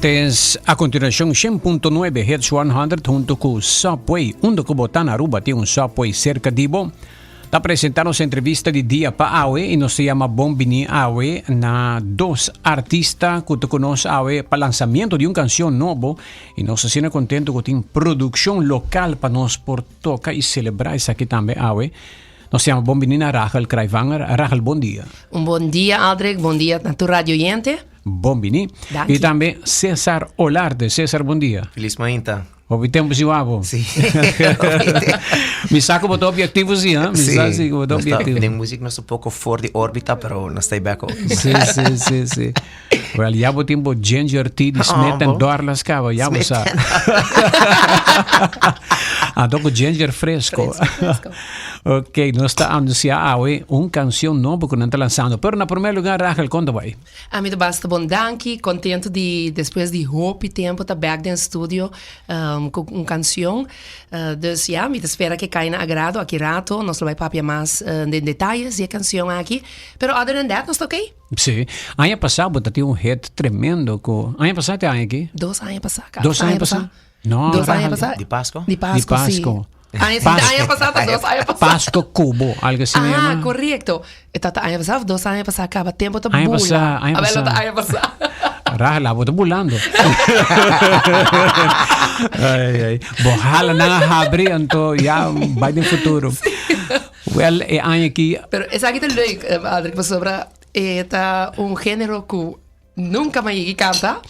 Antes, a continuacion 100.9 Hits 100 hunto cu Subway, unda cu bo ta na Aruba tin un Subway cerca di bo. Ta presenta nos entrevista di dia pa awe y nos ta yama bon bini awe na dos artista cu ta cu nos awe pa lanzamiento di un cancion nobo y nos ta asina contento cu tin produccion local pa nos por toca y celebra esaki tambe awe. Nos yama bon bini na Rachel Kruyvanger. Rachel, bon dia. Un bon dia, Aldrich. Bon dia na tur radio oyente. Bon bini. Danki. Y tambe Cesar Olarte. Cesar, bon dia. Feliz mainta. Hopi tempo sin wak bo. Sí. Mi sa ku bo ta hopi aktivo sí, ha? Mi sa sí ku bo ta Nos hopi ta- aktivo. Den muziek nos ta poco for di orbita, pero nos ta back ook. Sí, sí, sí, sí. Well, ya bo tin bo ginger tea di Smith Oh, and bo. Dorlas caba, ya bo Smith sa. Anto ku ginger fresco. Fresco, fresco. Ok, nos ta anuncia awe un canción nobo ku nan ta lanzando. Pero na primer lugar, Rachel, kon ta bai? Ami ta basta bon danki, contento di despues di hopi tempo ta back den studio um, cu un cancion. Uh, dus ja, mi ta spera que cai na agrado aki rato. Nos lo bai papia mas uh, den detalles di e cancion aki. Pero other than that, nos ta okay. Sí. Aña pasá bo ta tin un hit tremendo ku aña pasá te aña aki? Dos aña pasá. Dos aña pasá? No, Dos aña Rachel. pasá. Di Pasco? Di Pasco, Di Pasco. sí. Aña, Pasco. aña pasá ta dos aña pasá. Pasco Cubo, algo así me Ah, llama. correcto. E ta aña pasá of dos aña pasá caba tempo ta Aña bula. pasá, aña A ver, lo pasá. ta aña pasá. Rachel, abo ta bulando. Ai, ai. Bo hala nan a habri, anto ya bai den futuro. Wel, e aña aki Pero esaki ta leuk, eh, Aldrich, pasobra e ta un género ku nunca mi a yega canta.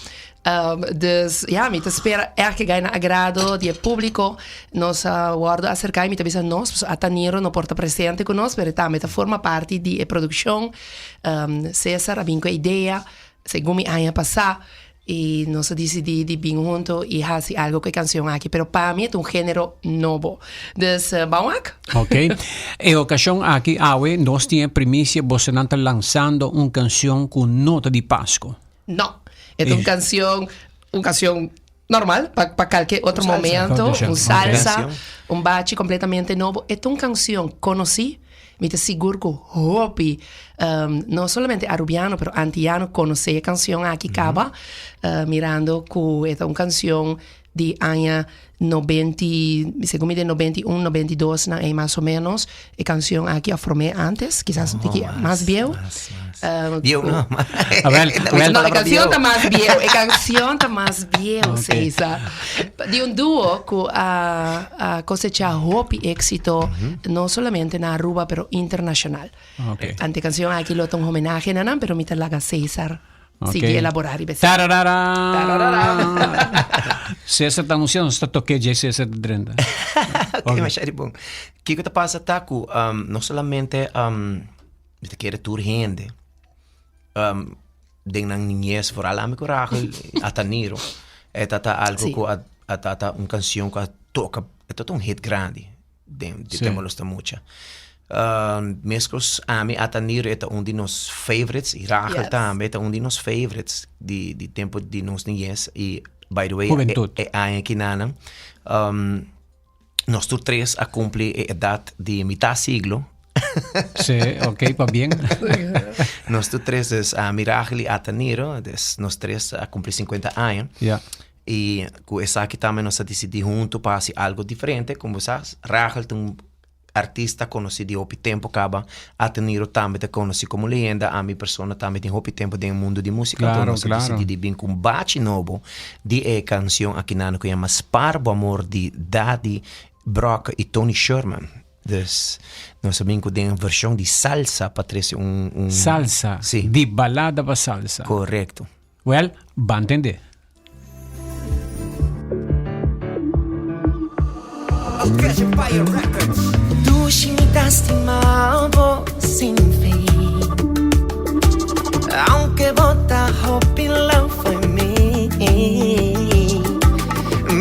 Um, dus ja, mi ta spera echt que gai na agrado di e público. Nos a wordo acerca y mi ta bisa nos, pasobra Ataniro no por ta presente cu nos, pero tambe ta forma parti di e produccion. Um, Cesar a bin cu e idea, segun mi aña pasa, y nos a dicidi di bin hunto y haci algo cu e cancion aki. Pero pa mi e ta un genero nobo. Dus, uh, ban wak. Ok. E ocasion aki awe nos tin e primicia bosonan ta lanzando un cancion cu no ta di Pasco. No. E ta un cancion, un cancion normal pa pa calke otro Un salsa. momento, Ok. un salsa, Canción. un bachi completamente nobo. E ta un cancion conoci, mi ta sigur cu hopi, um, no solamente Arubiano, pero Antiano conoce e cancion aki caba, uh, mirando cu e ta un cancion di aña nobenti, segun mi den 91, 92 nan ei mas o menos, e cancion aki a formé antes, kisas un tiki mas bieu. Mas, mas. Eh, Bieu no. Ah, wel, wel. No, e cancion ta mas bieu, e cancion ta mas bieu, Cesar. Di un duo cu a, a cosecha hopi éxito, no solamente na Aruba, pero internacional. Ok. Ante cancion aki lo ta un homenahe na nan, pero mi ta laga Cesar Ok. sigui elabora riba esei. Tararara. Tararara. Cesar ta anunciando, nos ta toke dje Cesar ta drenta. Ok, masha di bon. Kiko ta pasa ta ku um, no solamente um, mi ta kere tur hende um, den nan niñez, vooral ami ku Rachel, ata Niro, e ta ta algo Sí. ku a, a ta ta un canción ku a toka, e ta ta un hit grandi den di Sí. tempo nos ta mucha. Um, meskos ami ata Niro e ta un di nos favorites, y Rachel Yes. tambe ta un di nos favorites di, di tempo di nos niñez. Y by the way, Juventud. e, e aña kinanan, um, nos tur tres a cumpli e edad di mitad siglo. Sí, ok, pa bien. Nos tur tres, dus ami, Rachel y ata Niro, dus nos tres a cumpli 50 aña. Ja. Y cu esaki tambe nos a dicidi hunto pa haci algo diferente. Como sa, Rachel ta un artista conoci di hopi tempo caba. Ata Niro tambe ta conoci como leyenda. Ami persona tambe tin hopi tempo den e mundo di musica. Claro, Entonces nos a claro. dicidi di bin cu un bachi nobo di e cancion akinano cu yama Spaar Bo Amor di Daddy Brokke y Tony Sherman. Dus nos a bin cu den version di salsa pa trece un, un Salsa. Sí. Di balada pa salsa. Correcto. Wel, ban tende. Dushi mi ta stima bo sin fin Aunke bo ta hopi leu fo'i mi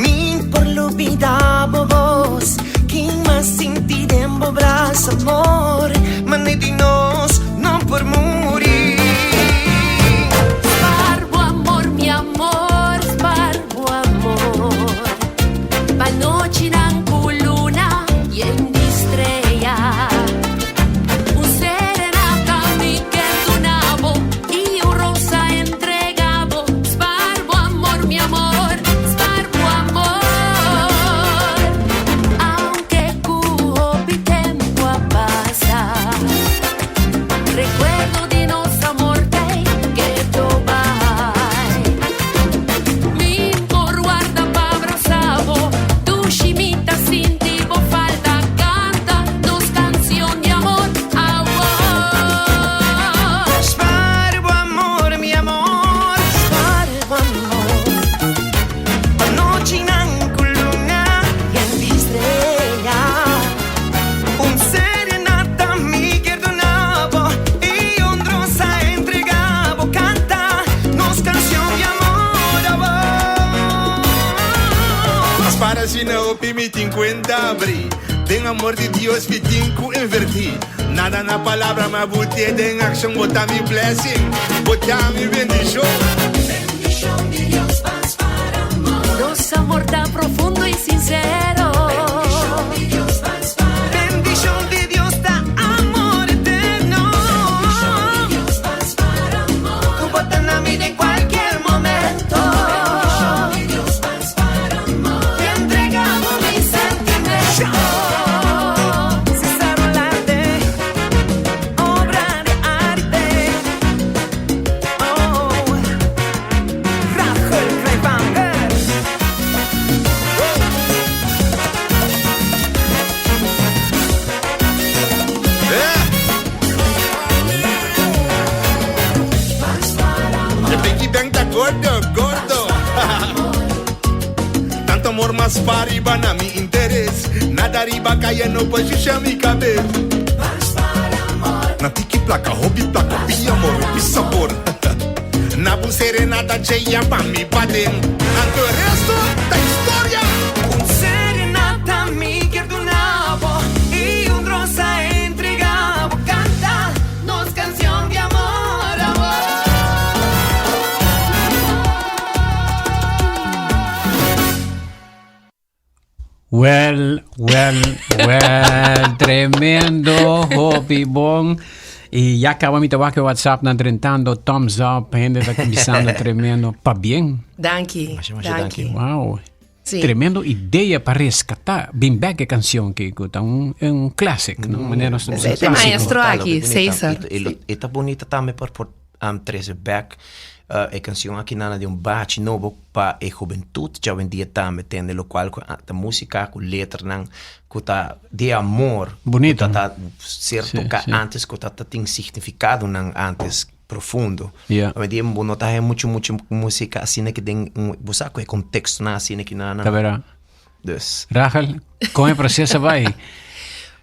Mi por lubida bo bos Kin mas sinti den bo bras amor Mane di nos no por muri. Spaar bo amor, mi amor, spaar bo amor. Pa nochinan ku luna yen di strea. Un serenata. tin cuenta abri. Den amor di Dios mi tin cu inverti. Nada na palabra ma bute den accion. Bo ta mi blessing, bo ta mi bendicion. Bendicion di Dios pas para amor. Nos amor ta profundo y sincero. Bendicion di Dios pas para Bendicion di Dios ta amor eterno. Bendicion di Dios pas para amor. Cu bo ta na mi den cualkier momento. Bendicion di Dios pas para amor. Te entregabo mi sentimento. Cesar Olarte, obra de arte. Oh, Rachel Klevanger. E piggy bank ta gordo, gordo. Tanto amor mas pariba na mi interes. Nada riba caya no por shusha mi cabes. Na tiki placa, hopi placa, hopi amor, hopi sabor. Na bu serenata cheia pa mi paden. Anto e resto ta historia. Un serenata mi kier duna bo y un rosa entrega bo. Canta nos cancion di amor, amor. Well, well, well, tremendo, hopi bon. Y ya caba mi ta wak e WhatsApp nan drentando, thumbs up, hende ta bisando tremendo. Pabien. Danki. Masha, masha danki. Wow. Sí. Tremendo idea pa rescata bin bek e cancion ki ku ta un un classic, no? Manera nos ta Esei bisa ta clasico. maestro aki, Cesar. E ta bunita tambe por por trece bek e cancion aki nan di un bachi nobo pa e hubentud djawendia tambe tende locual cu ta musica cu letranan cu ta di amor Bunita. cu ta ta ser Sí, toca sí. antes cu ta ta tin significadonan antes profundo. Yeah. Awendia bo no ta haya mucho mucho musica asina ki den un bo sa cu e contextonan asina ki nan Ta bera. Dus. Rachel, con e proceso bai?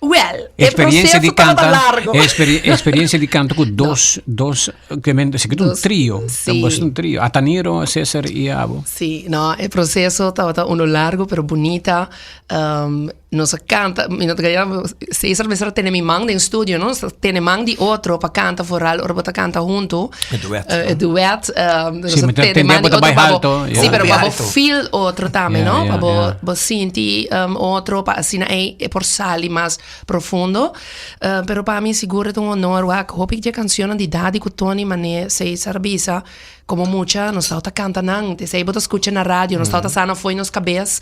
Well, e Experiencia proceso di tabata canta, largo. experi- experiencia di canto cu dos, dos, que men, se un Dos, trio, sí. sí. un trio, Ataniro, César y Abo. Sí, no, e proceso tabata uno largo pero bunita. Um, nos a canta, mi no ta gaya, Cesar mester a tene mi man den studio, no? Nos a tene man di otro pa canta vooral ora bo ta canta hunto. E duet, Eh, e no? duet. Um, nos Sí, a mi ta tene tende man bo di ta otro bai pa bo, alto, ja. sí, pero Hopi pa bo alto. feel otro tambe, Ja, no? ja, Pa bo, ja. bo sinti um, otro, pa asina ei e por sali mas profundo. Uh, pero pa mi sigur ta un honor, wak, hopi dje cancionnan di Daddy cu Tony, mane Cesar a bisa, Como mucha nos tawata canta nan, desei bo ta scucha na radio, nos tawata sa nan fo'i nos cabes.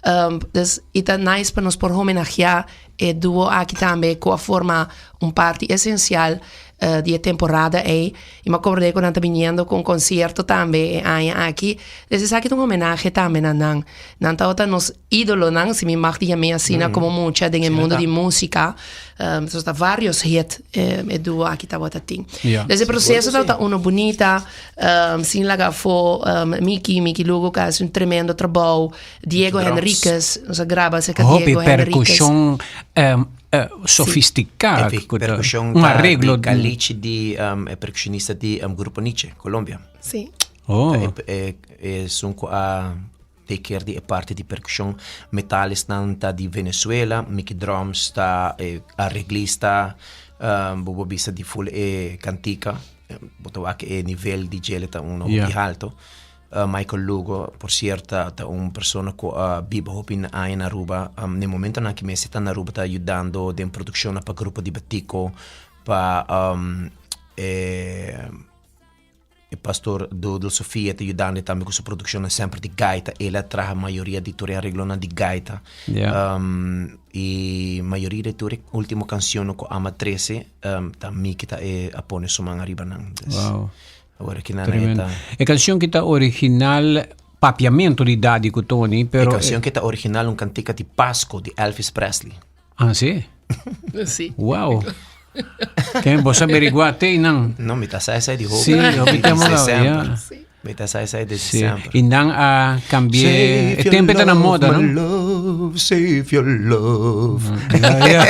Um, dus i ta nice pa nos por homenagea e duo aki tambe cu a forma un parti esencial uh, di e temporada ei. I mi a comprende cu nan ta biniendo cu un concierto tambe e aña aki. Dus esaki ta un homenahe tambe na nan. Nan tawata nos idolonan, si mi mag di yam'é asina, como mucha den e mundo di musica. Um, so ta varios hit eh, e duo aki tabata tin. Ja. Dus e proceso tabata uno bunita, um, sin laga afó um, Miki, Miki Lugo que hace un tremendo trabou, Diego Drums. Henriquez, nos a graba cerca Hopi Diego Henriquez. percusion um, uh, sofisticá, E cu ta- percusion un ta arreglo di Caliche di um, e percusionista di um, Grupo Niche, Colombia. Sí. Oh. E, e, esun cu a Take care di e parti di percusion. Metalisnan ta di Venezuela, Mickey Drums ta e arreglista, bo por bisa di full e cantica. Bo ta wak e nivel di djele ta uno hopi halto. Michael Lugo, por cierto, ta un persona cu a biba hopi aña na Aruba. Na e momentonan aki mes e ta na Aruba ta yudando den produccionnan pa Grupo di Batico, pa e. E pastor Dodel Sofia ta yudando tambe ku su produkshonnan semper di gaita. El a traha mayoria di tur e areglonan di gaita. Ja. Um, i mayoria di tur e ultimo kanshonnan ku Ama trese, um, ta mi ki ta e a pone su man ariba nan. Dus, Wow. awor aki nan e Tremendo. ta. E canción ki ta original papiamento di Daddy ku Tony, E pero kanshon ki ta original un kantika di Pasco di Elvis Presley. Ah, sí? Sí. Wow. Ken bo sa averiguá te nan? No, mi ta sa esei di hopi. Sí, hopi tempo Desde gaba, semper. ja. Sí. Mi ta sa esei desde Sí. semper. I nan a cambié. E tempo ta na moda, my no? love, save your love. Ja, ja.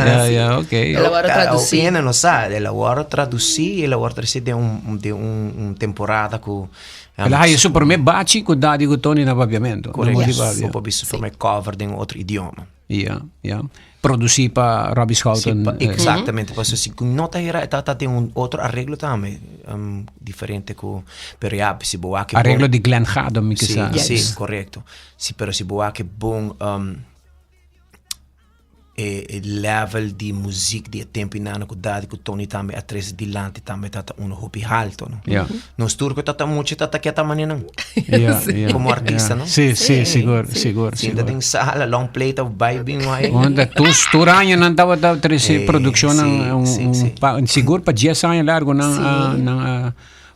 Ja, ja, oké. El a wòrdu tradusí. Hopi hende no sa. El a wòrdu tradusí, el a wòrdu tradusí den un, den un, un temporada ku. El a haya su prome bachi cu Daddy cu Tony na Papiamento. Na Correcto. Mondi Papia. Bo por bisa su prome cover den otro idioma. Ja, ja. Produci pa Robbie Sí, Schouten. pa, exactamente. Paso si cu no ta hera, e tata tin un otro arreglo tambe, diferente cu, pero ja, si bo wak e bon- Arreglo di Glenn Gado, mi Sí, kisa. sí, Yes. correcto. Sí, pero si bo wak e bon, E e level di muziek di e tempo inano ku Daddy ku Tony tambe a trese dilanti tambe tata uno hopi halto no. Ja. Nos tur ku tata mucha tata keta manenan. Ja, ja. Como artista, ja. no? Sí, sí, sigur, sigur, Sinta sigur. den sala, long play ta bai bin wai. Onda tus tur aña nan tabata trese Eh, produccionnan sí, un, sí, un sí. pa, sigur pa 10 aña largo nan a, nan a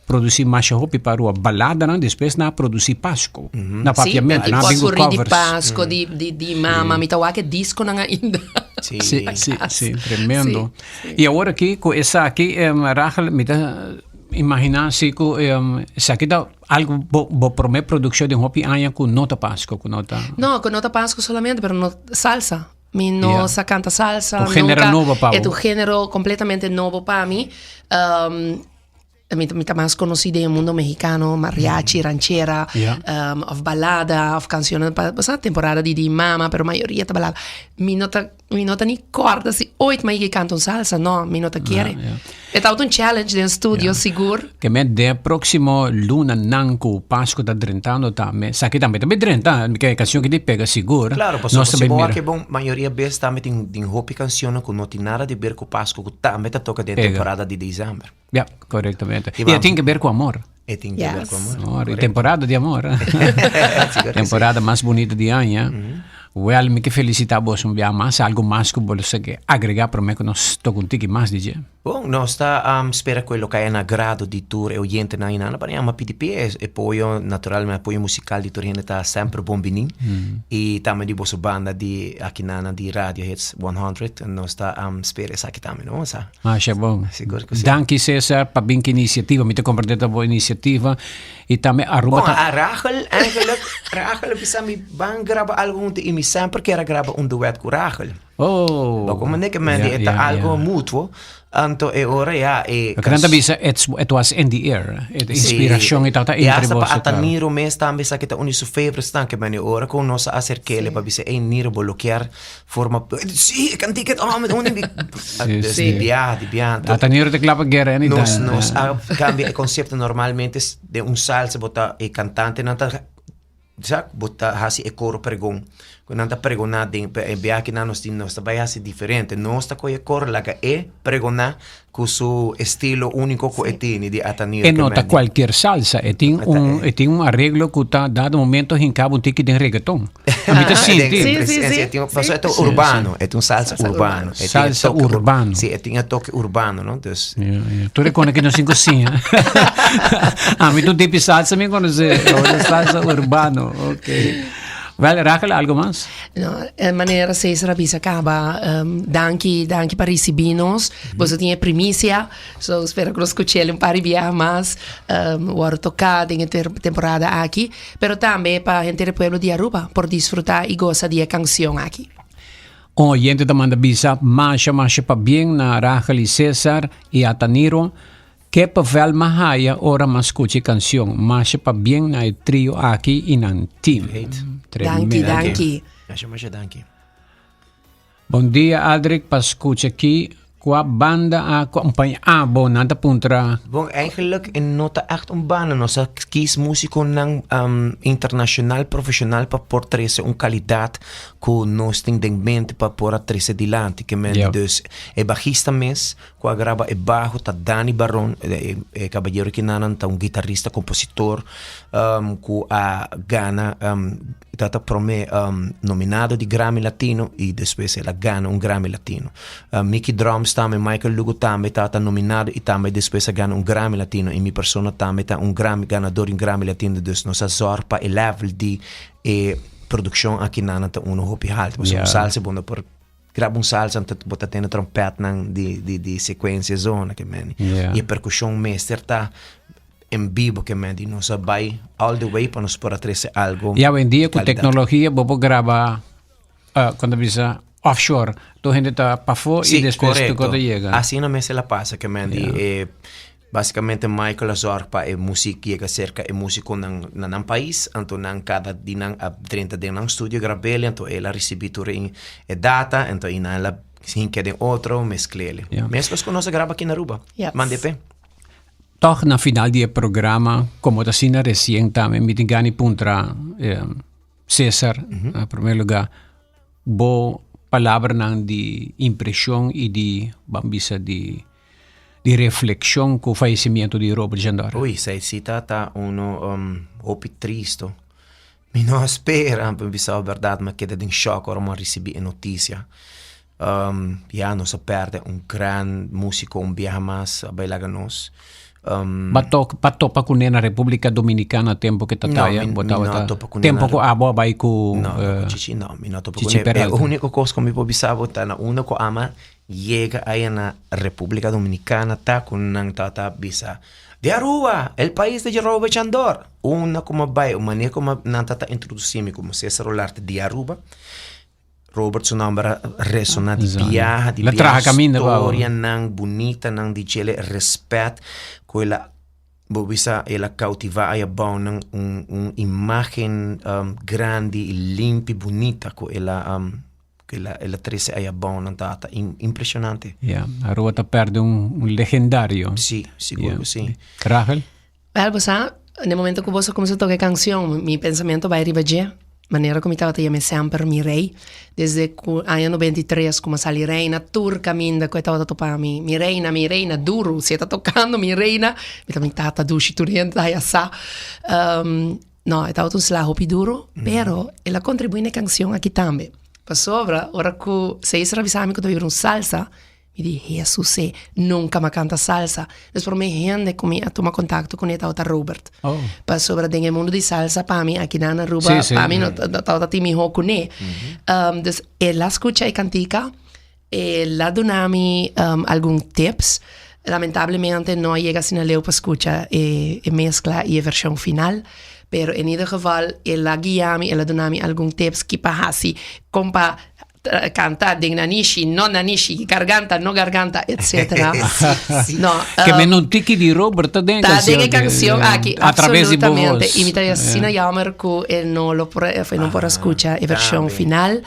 produci masha hopi pa Aruba. Baladanan despues nan a produci Pasco. Na Papiamento, Sí, nan a bin cu potpourri di covers. Pasco, di, di, di mama. Mi ta wak e disconan ainda. Sí. Sí, sí, sí, tremendo. Y awor aki cu esaki, Rachel, mi ta imagina si cu esaki ta algo bo, bo prome produccion den hopi aña cu no ta Pasco, cu no ta... No, cu no ta Pasco solamente, pero no salsa. Mi no sa canta salsa. Un genero nunca. nobo pa bo. E ta un genero completamente nobo pa mi. Mi ta mas conoci den e mundo mexicano, mariachi, ranchera, of balada, of canciones pa, bo sa, temporada di di mama, pero mayoria ta balada. Mi no ta, mi no ta ni corda si ooit mi a yega canta un salsa, no, mi no ta kere. E tabata un challenge den studio, sigur. Ke men den proximo luna nan cu Pascu ta drentando tambe, esaki tambe ta bay drenta, ke cancion ki ta pega sigur. Claro, pasobra Nos ta si bay bo mira. wak e bon, mayoria bes tambe tin, tin hopi cancionnan cu no tin nada di ber cu Pascu cu tambe ta toca den Pega. temporada di december. Ja, correctamente. Y Y e tin que ver cu amor. E tin que ver cu amor. Amor, y temporada di amor. Sigur que Temporada mas bonito di aña. Wel, mi ke felicita bos un bia mas. Algo mas cu bo lo sa ke agrega prome cu nos toca un tiki mas, DJ? Bon, nos ta spera cu e lo caya na agrado di tur e oyentenan y nan a yama PDP. E apoyo, naturalmente, apoyo musical di tur hende ta semper bon bini. Y tambe di boso banda di aki nan di Radio Hits 100. Nos ta spera esaki tambe, no? Sa. Masha bon. Sigur cu si. Danki Cesar pa bin cu iniciativa. Mi ta comprende ta bo iniciativa. Y tambe Aruba Bon, ta... a Rachel eigenlijk, Rachel bisa mi ban graba algo hunto y mi semper kier a graba un duet cu Rachel. Oh. Bo como ne ke men di, e ta algo mutuo. Anto e ora ya e Lo ke nan ta bisa, it's, it was in the air. E inspiracion e tata E entre hasta pa boso. ata claro. Niro mes tambe sa ke ta un di su favorites tan ke men e ora ku nos a acerkele pa bisa, ey Niro bo lo kier Forma, sí, e kantika het oh, met un di dus di biaha, di biaha. Ata Niro ta klapa guerra anytime. Nos, nos a cambia e concepto normalmente de un salsa bo ta e cantante nan ta sa bo ta hasi e coro pregon. Ku nan ta pregona den e biaha ki nan nos tin nos ta bai hasi diferente. Nos ta kohe e coro laga e pregona Cu su estilo unico cu e tini di Atanir E no ta cualkier salsa, e tin un e tin un arreglo cu ta dado momento hinca bo un tiki den reggaeton. A mi ta sinti. Sí, sí, sí. E tin un paso e ta urbano, e tin un salsa urbano. Salsa urbano. Sí, e tin e toque urbano, no? Dus. Ja, ja. Tur e kone ki nos tin cocina. A mi ta un tipi salsa mi conoce, salsa urbano, okay. Wel, Rachel, algo mas? No, e manera Cesar a bisa caba, danki, danki pa ricibi nos. Boso tin e primicia, so spera cu nos scuchel un par di biaha mas, worde toca den e temporada aki, pero tambe pa henter e pueblo di Aruba por disfruta y goza di e cancion aki. Un oyente ta manda bisa masha masha pabien na Rachel y Cesar y Ataniro. Ke pavel m'a haya ora m'a scucha e cancion. Masha pabien na e trio aki y nan team. Danki, danki. Masha masha danki. Bon dia Aldrich pa scucha ki cua banda a acompaña abo nan ta puntra. Bon eigenlijk e no ta echt un banda nos a kies musiconan internacional profesional pa por trece un calidad cu nos tin den mente pa por a trece dilanti ke men dus e bajista mes Ku a graba e baho ta Dani Baron, e kabayero kinanan ta un gitarista, kompositor ku a gana ta ta prome nominado di Grammy Latino i despues el a gana un Grammy Latino. Mickey Drums tambe, Michael Lugo tambe ta ta nominado i tambe despues a gana un Grammy Latino i mi persona tambe ta un Grammy ganador di un Grammy Latino dus nos a zòrg pa e level di e produkshon akinanan ta uno hopi haltu pasobra un salsa bo no por Graba un salsa anto bo ta tene trompetnan di di di secuencia zona ke meni. Yeah. Y e percusion mester ta en vivo ke meni. Nos a bai all the way pa nos por a trece algo Y awendia cu calidad. tecnologia bo por graba uh, con ta bisa offshore. Tur hende ta pafó y Sí, despues tu correcto. ta yega. Asina mester la pasa ke meni. Yeah. Eh, Basicamente Michael a zorg pa e muziek yega cerca e musiconan na nan pais, anto nan cada di nan a drenta den nan studio grab'el, anto el a ricibi tur e e data, anto y nan el a hinca den otro, mezcl'el. Ja. Mescos cu nos a graba aki na Aruba. Yes. Mande p'e. Toch na final di e programa, como ta asina recien tambe, mi tin gana di puntra Cesar, na primer lugar, bo palabranan di impresion y di, ban bisa, di di reflexion cu fallecimiento di Robert Jandor. Uy, esey si ta ta uno hopi tristo. Mi no a spera, pa mi bisa bo berdad, mi a keda den shock ora mi a ricibi e noticia. Ya, nos a perde un gran musico un biaha mas a bay laga nos. Ba tok, ba topa cune na Republica Dominicana tempo cu ta No, taya? mi, Bo mi no a tabata topa cune tempo na cu abo a bay cu No, no, cu Chichi no, mi no a topa Chichi cune. E Peralta. unico cos cu mi por bisa bo ta na unda cu ama yega aya na Republica Dominicana ta cu nan tabata bisa, De Aruba, el pais de Robert Chandor. Unda cu mi a bay, un manera cu nan tabata introduci mi como Cesar Olarte di Aruba, Robert su nomber a resona di biaha, di La biaha traha caminda pa bo. historianan bunitanan di djele respet cu el a bo bisa el a cautiva aya bounan un un imagen grandi y limpi bunita cu el a cu el a el a trece aya bounan ta ta impresionante. Ya, Aruba ta perde un un legendario. Si, sigur cu si. Rachel? Wel, bo sa, na e momento ku boso kuminsá toka e kanshon, mi pensamentu bai riba dje. Manera ku mi tabata yam'é semper mi rei. Desde ku aña 93 ku mi a sali reina, tur kaminda ku e tabata topa mi, mi reina, mi reina, duru. Si e ta tokando mi reina, mi ta mi tata dushi tur hende ta haya sa. No, e tabata un sla hopi duru, pero el a kontribuí na e kanshon aki tambe. Pasobra ora ku Cesar a bisa mi ku ta bira un salsa, Mi di, Hesus e, nunca m'a canta salsa. Dus prome hende cu mi a tuma contacto cune tabata Robert. Oh. Pasobra den e mundo di salsa pa mi akinan na Aruba, Sí, sí. pa mi no tabata tin miho cune. Dus el a scucha e cantica, el a duna mi algun tips. Lamentablemente no a yega asina leu pa scucha e e mezcla y e version final. Pero en ieder geval el a guia mi, el a duna mi algun tips ki pa haci, con pa Canta den nanishi, no nanishi, garganta, no garganta, etcétera. No, Ke men un tiki di Robert ta den e Ta canción. den e canción aki, A través di bo absolutamente. voz. Y mi ta asina jammer cu e no lo por, e no por a scucha e version tambe. final.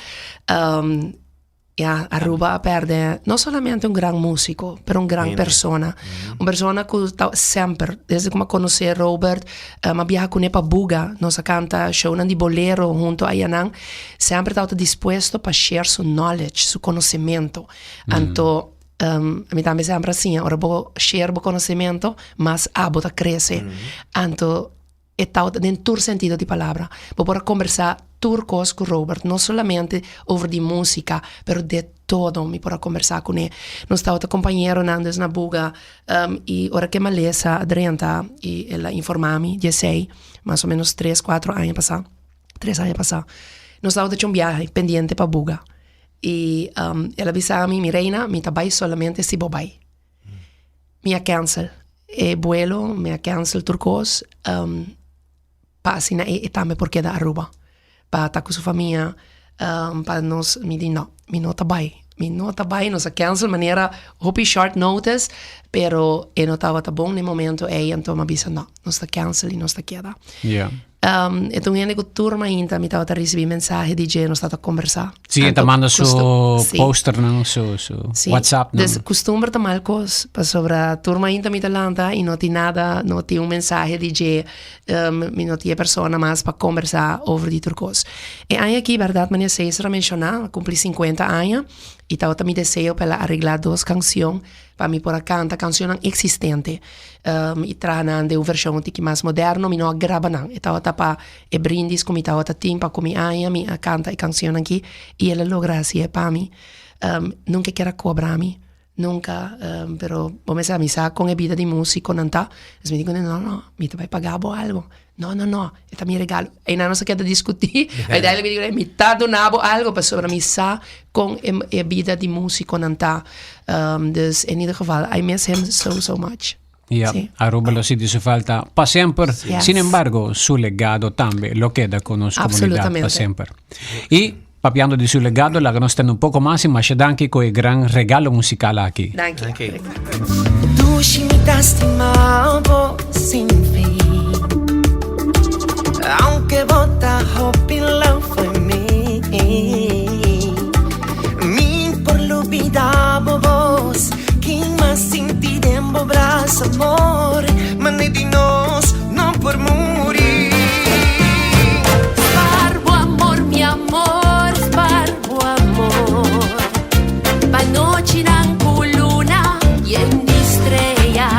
Ja, Aruba a perde no solamente un gran musico, pero un gran Hende. persona. Un persona cu ta semper, desde cu mi a conoce Robert, mi a biaha cune pa Buga, nos a canta shownan di bolero hunto ayanan. Semper tabata dispuesto pa share su knowledge, su conocemento. Anto, mi tambe semper a siña, ora bo share bo conocemento, mas abo ta crece. Anto, e tabata den tur sentido di palabra. Bo por a conversa tur cos cu Robert, no solamente over di musica, pero de todo mi por a conversa cune. Nos tabata compañeronan dus na Buga, y ora cu e malesa a drenta y el a informa mi di esey, mas o menos tres, cuatro aña pasa. Tres aña pasá nos tabata hecho un biahe pendiente pa Buga y el a bisa mi, mi reina, mi ta bai solamente si bo bai. Mi a cancel e buelo, mi a cancel tur cos pa asina e tambe por keda Aruba pa ta cu su famia, pa nos, mi di no, mi no ta bai, mi no ta bai, nos a cancel manera hopi short notice, pero e no tabata bon na e momento ey, anto mi a bisa no, nos ta cancel y nos ta keda. E ta un hende ku tur mainta mi tabata risibí mensahe di dje, nos tabata kombersá. Sí, e ta Anto manda su sí. posternan, su, su Sí. WhatsAppnan. Dus kustumber ta mal kos, pasobra tur mainta mi ta lanta i no tin nada, no tin un mensahe di dje, mi no tin e persona mas pa kombersá over di tur kos. E aña aki, bèrdat, manera Cesar a menshoná, a kumpli sinkuenta aña i tabata mi deseo pa el a areglá dos kanshon pa mi por a kanta kanshonnan eksistente. I traha nan den un vershon un tiki mas moderno, mi no a graba nan. E tabata pa e brindis ku mi tabata tin pa ku mi aña, mi a kanta e kanshonnan aki i el a logra hasi e pa mi. Nunka e kier a kobra mi, nunka, pero bo mester a mi sa kon e bida di musikonan ta. Pues mi di kuné, no, no, mi ta bai paga bo algu. No, no, no, e ta mi regalo. Einan nos a keda diskutí. Uiteindelijk mi di kuné, mi ta duna bo algu pasobra mi sa kon e e bida di musikonan ta. Dus in ieder geval, I miss him so, so much. Ja, Sí. Aruba lo sinti su falta pa semper. Yes. Sin embargo, su legado tambe lo keda ku nos komunidat pa Absolutamente. semper. I papiando di su legado, laga nos tende un poko mas i masha danki ku e gran regalo musikal aki. Danki. Danki. Dushi mi ta stima bo sin fin. Aunke bo ta hopi leu for mi. Mi por lubida bo bos. Ki m'a sinti den bo brasa amor. Mane di nos no por muri. Spar bo amor, mi amor, spar bo amor. Pa nochinan ku luna yen di strea.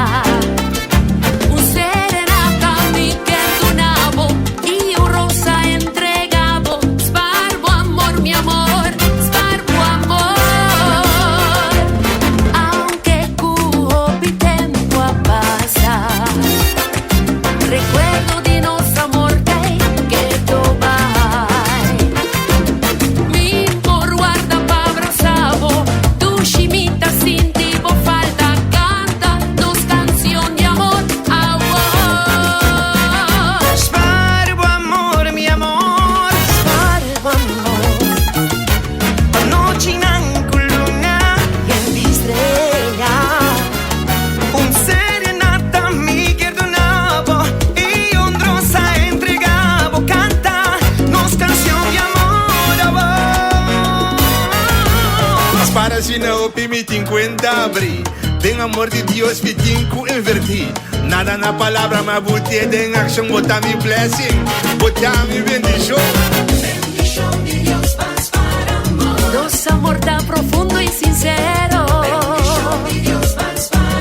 Un serenata mi ke duna bo i un rosa entregá bo. Spar bo amor, mi amor, spar bo amor. Aunke ku hopi tempu a pasa. Rekuerdo di nos amor t'ei ketu bai. Mi por warda pa brasa bo, dushi mi ta sinti bo falta, kanta nos kanshon di amor, awor. Spar bo amor, mi amor, spar bo amor. Pa nochinan ku luna yen di strea. Un serenata mi ke duna bo i un rosa entregá bo. Kanta nos kanshon di amor, amor. Spar asina hopi mi tin kuenta abrí. Den amor di Dios mi tin ku invertí. Nada na palabra ma bo t'e den akshon. Bo ta mi blessing, bo ta mi bendishon. Nos amor tan profundo y sincero.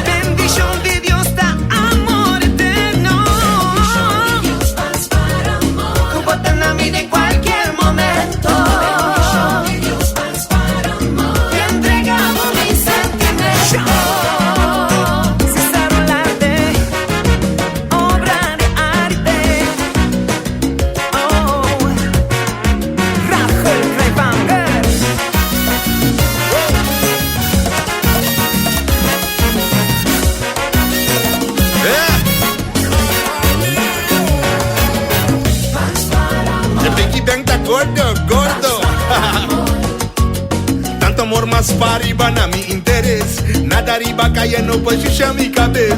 Bendishon di Dios ta amor eterno. Ku bo ta na mi den kualke momento. Te entregá bo mi sentimento. César Olarte, obra di arte. Oh, Rachel Krajwanger. E Piggy Bank ta gordo, gordo. Tantu amor m'a spar riba na mi interes. Nada riba kaya no por susha mi kabes.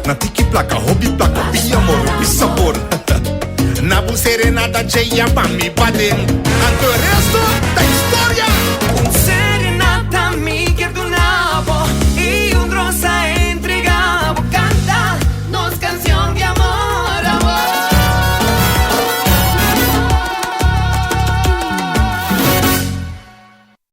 Na tiki plaka, hopi plaka, hopi amor, hopi sabor. Na bo serenata cheia pa mi paden. Anto.